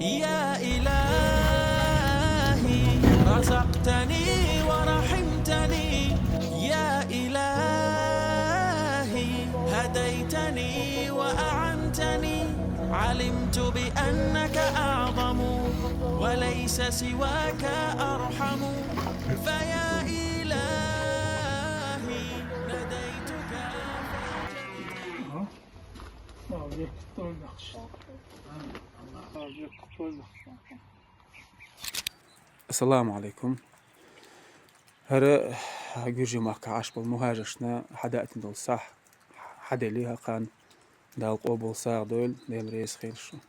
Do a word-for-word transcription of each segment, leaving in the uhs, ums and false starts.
يا إلهي، رزقتني ورحمتني. يا إلهي، هديتني وأعنتني. علمت بأنك أعظم، وليس سواك أرحم. فيا إلهي، ناديتك فأجبت. Ассаламу Ӏалайкум. ХӀара гуьржийн махкахь Ӏаш болу мухӀажаршна хьадаийтина долу сахь хьаделира хӀокхарна. Дала къобал сагӀа дойла, Дела реза хуьлда шуна.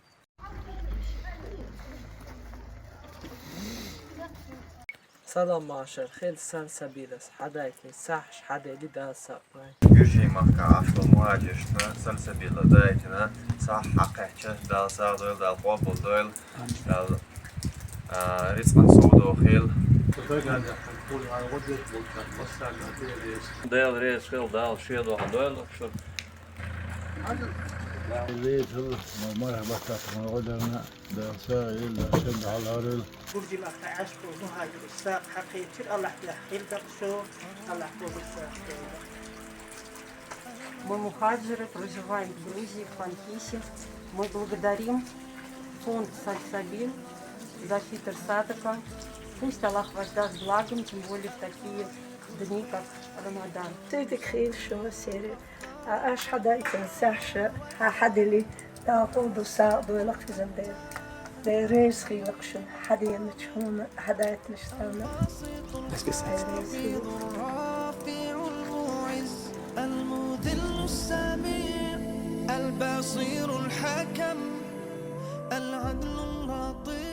Салам, машар, хила сальсабилас хьадаийтина сахьаш хьаделира, Дала сагӀа дойла. Гуьржийн махкахь Ӏаш болу мухӀажаршна сальсабила даийтина сахь хьакхаьчна, Дала сагӀа дойла, Дала къобал дойла, Дала, а, рицкъан сов дохийла. Дела реза хуьлда, Дала шен дуьхьа дойла шуна. Веза, мархьабат, Дала сагӀа дойла, Дала шен дуьхьа дойла. Гуьржийн махкахь Ӏаш болу мухӀажарш сакъа хьакхаьчира, Аллахь тӀехь хила дакъа шо, Аллахь къобал сагӀа дойла. Мы мухаджиры, проживаем в Грузии, в Ханкисе. Мы благодарим фонд Сальсабиль за фитр садакъа. Пусть Аллах вас даст благом, тем более в такие дни, как Рамадан. Цуьнан дика хийла шуна, сери. Аш хьадаийтина сахьаш хьа хьаделира, Дала къобал сагӀа дойла, хьоьца Дела. Дела реза хуьлда шуна, хьаденачу хӀуманна, хьадаийтинчу хӀуманна. Дела реза хуьлда. الرافع المعز المذل السميع البصير الحكم العدل اللطيف